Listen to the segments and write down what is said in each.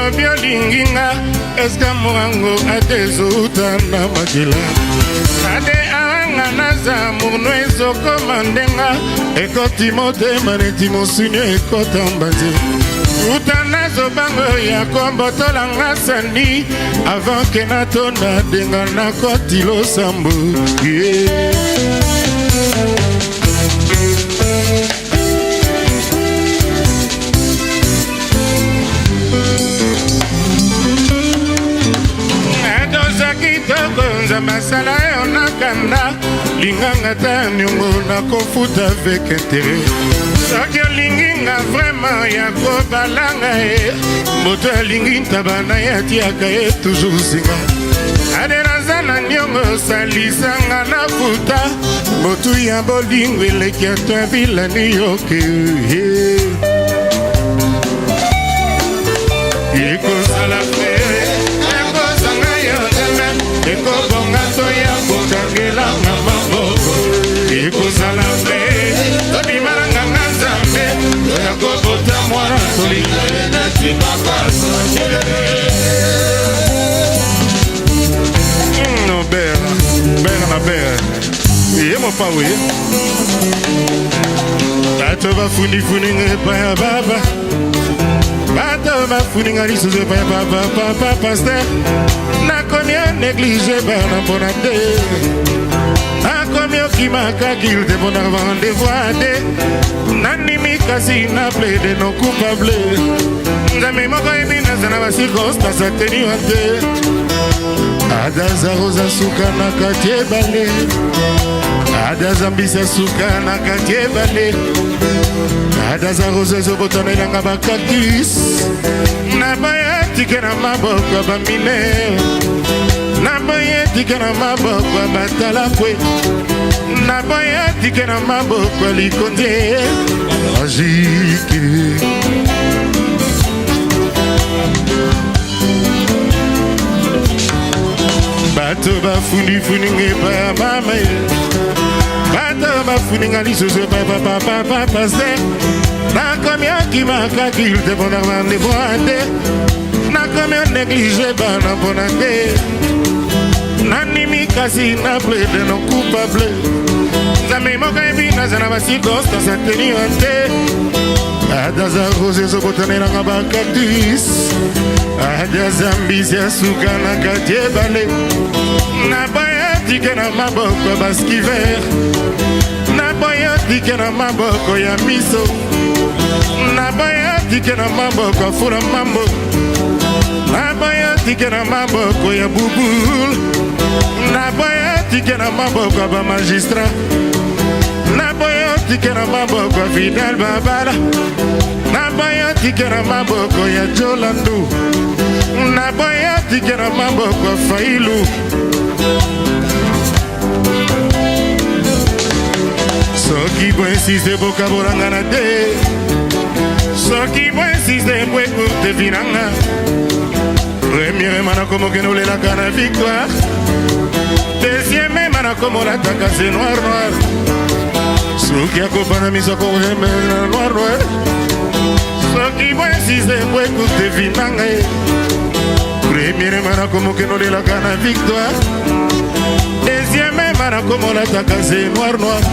olobi olingi nga eske amour yango ate ezouta na makila ade anga naza murno ezokoma ndenga ekoti motema neti mosuni ekota mbanzi uta nazobango ya kombotolanga sani avant ke natonda denga nakoti losambo yeah. Adoza kitoko nzambe asala yo na kanda linganga ta niongo nakofuta avec intérêt soki olingi nga vraiment ya kobalanga ye moto alingi ntaba na ye atiaka ye toujours singa ade naza na niongo salisanga na futa motu ya bolingo eleki ata vila New York ekozala pe ekozanga yo nzambe ekobonga toya kokangelanga maboko ekozala pe tobima na nganga nzambe toya kobota mwana tolinga ye neti papa No, bera, bera na bera. Ye mopawe. Bato bafundifuninga epai ya baba. Bato bafuninga lisusu epai ya baba papa pasteur. Nakomi néglige bana mpona te. Nakomi okimaka kilte mpona rendez-vous te. Nandimi kasi na plaide no coupable. Nzambe moko yebi naza na bacirconstance ateniwa te. Adaza roza suka na kati ebale. Adaza mbisa suka na kati ebale. Adaza roza ezobotana elanga bacactus. Na boye tike na maboko ya baminere. Na boye tike na maboko ya batalakwe. Na boye tike na maboko ya likonzi. Magique. Bato bafundifuninga epai ya mama ye. Bato bafuninga lisusu epai ya papa papa paster. Nakomi akimaka kilte mpona rendez-vous te. Nakomi onéglige bana mpona te. Nandimi kasi na plaide no coupable. Nzambe moko yebi naza na bacirconstance ateniwa te. Adaza rose ezobotanelanga bacactus. Adaza mbisi ya suka na kati ebale. Naboya tike na maboko ya baskiver. Naboya tike na maboko ya miso. Naboya tike na maboko ya fula mambo. Naboya tike na maboko ya bubul. Naboya tike na maboko ya bamagistrat. Naboya tike na maboko ya Fidel Babala. Naboya tike na maboko ya Jolandu. Naboya tike na maboko ya Failu. Soki boinsiste bokabolanga na te. Soki boinsiste boekute vinanga. Premièrement nakomokende olelaka na victoire. Deuxièmement nakomolataka se noir noir. Soki akopana miso akoyemela noir noir. Soki boinsiste boekute vinanga ye. Premièrement nakomokende olelaka na victoire. Deuxièmement nakomolataka se noir noir.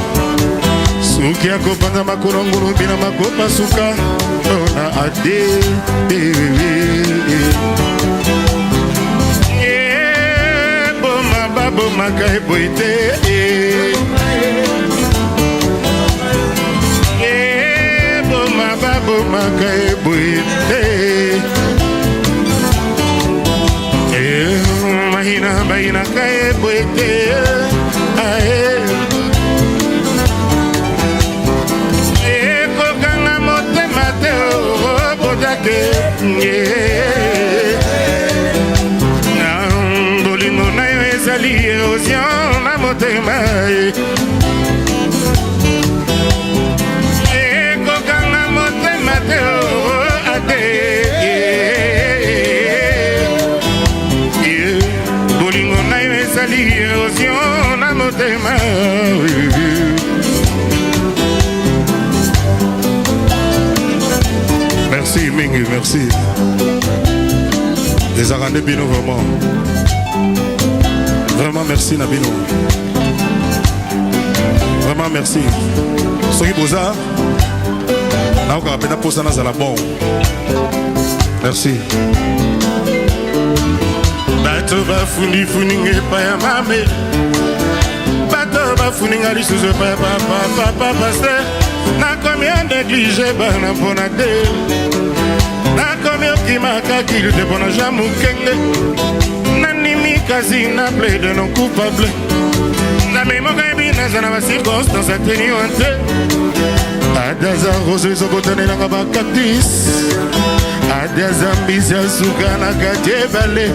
Soki akopanza makolo ngulubi na makopasuka ona ade. Boma babomaka eboyi te. Boma babomaka eboyi te. Mahina bayinaka eboyi te. Ekokanga motema te obotake. Bolingo na yo ezali érosion na motema. Ekokanga motema te ate. Bolingo na yo ezali érosion na motema. Merci mingi, merci. Ezalaka nde bino vraiment. Vraiment merci na bino. Vraiment merci. Soki boza naokaka mpenza mposa nazala bon. Merci. Bato bafundifuninga epai ya mame, bato bafuninga lisusu epai ya papa paster. Nakomi néglige bana mpona te, nakomi okimaka kilu te mpona Jean Mukenge. Nandimi kasi na plaide non coupable. Nzambe moko yebi naza na bacirconstance atténuante te. Adaza rose ezobotanelanga bacactus, adaza mbisi ya suka na kati ebale.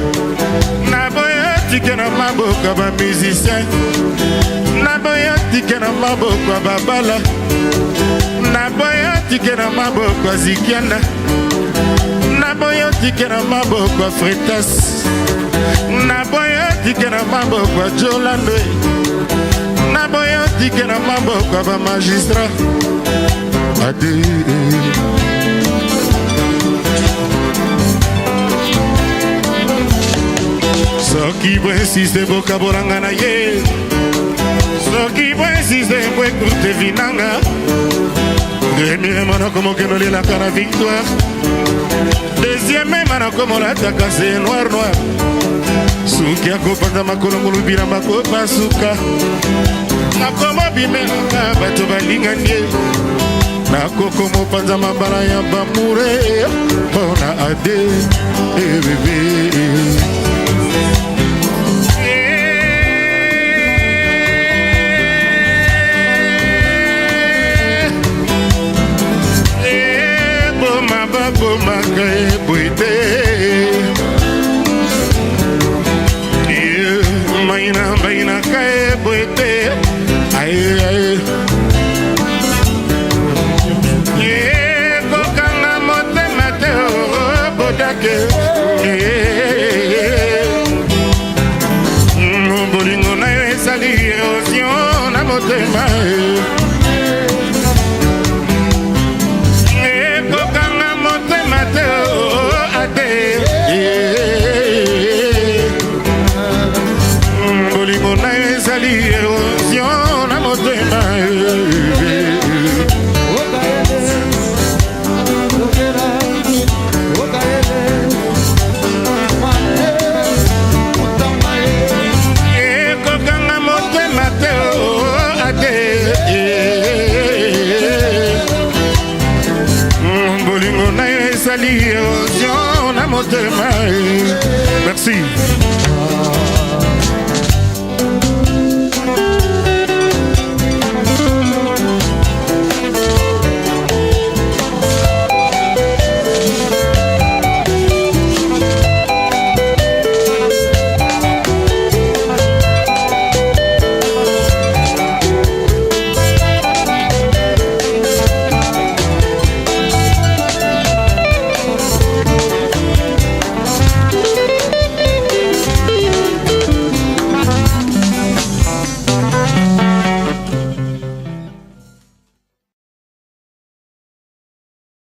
Naboya tike na maboko ya bamusicien, naboya tike na maboko ya babala, naboya tike na maboko ya zikiana, naboya tike na maboko ya fretas, naboya tike na maboko ya jolando, naboya tike na maboko ya bamagistrat ade. Soki boinsiste bokabolanga na ye, soki boinsiste boekoute vinanga. Premièrement nakomokende olelaka na victoire, deuxièmement nakomolataka se noir noir, suki akopanza makolo ngulubi na makopasuka, nakomobimelaka bato balingani ye, nakokomopanza mabala ya bamure mpona ade ebebe. Boma babomaka eboye te, maina mainaka eboye te. Aye aye, kokanga motema te bodake. Bolingo na yo ezali érosion na motema. Kokanga motema te ade, bolingo na yo ezali érosion na motema. Kokanga motema te ade, bolingo na yo ezali érosion na motema. Merci.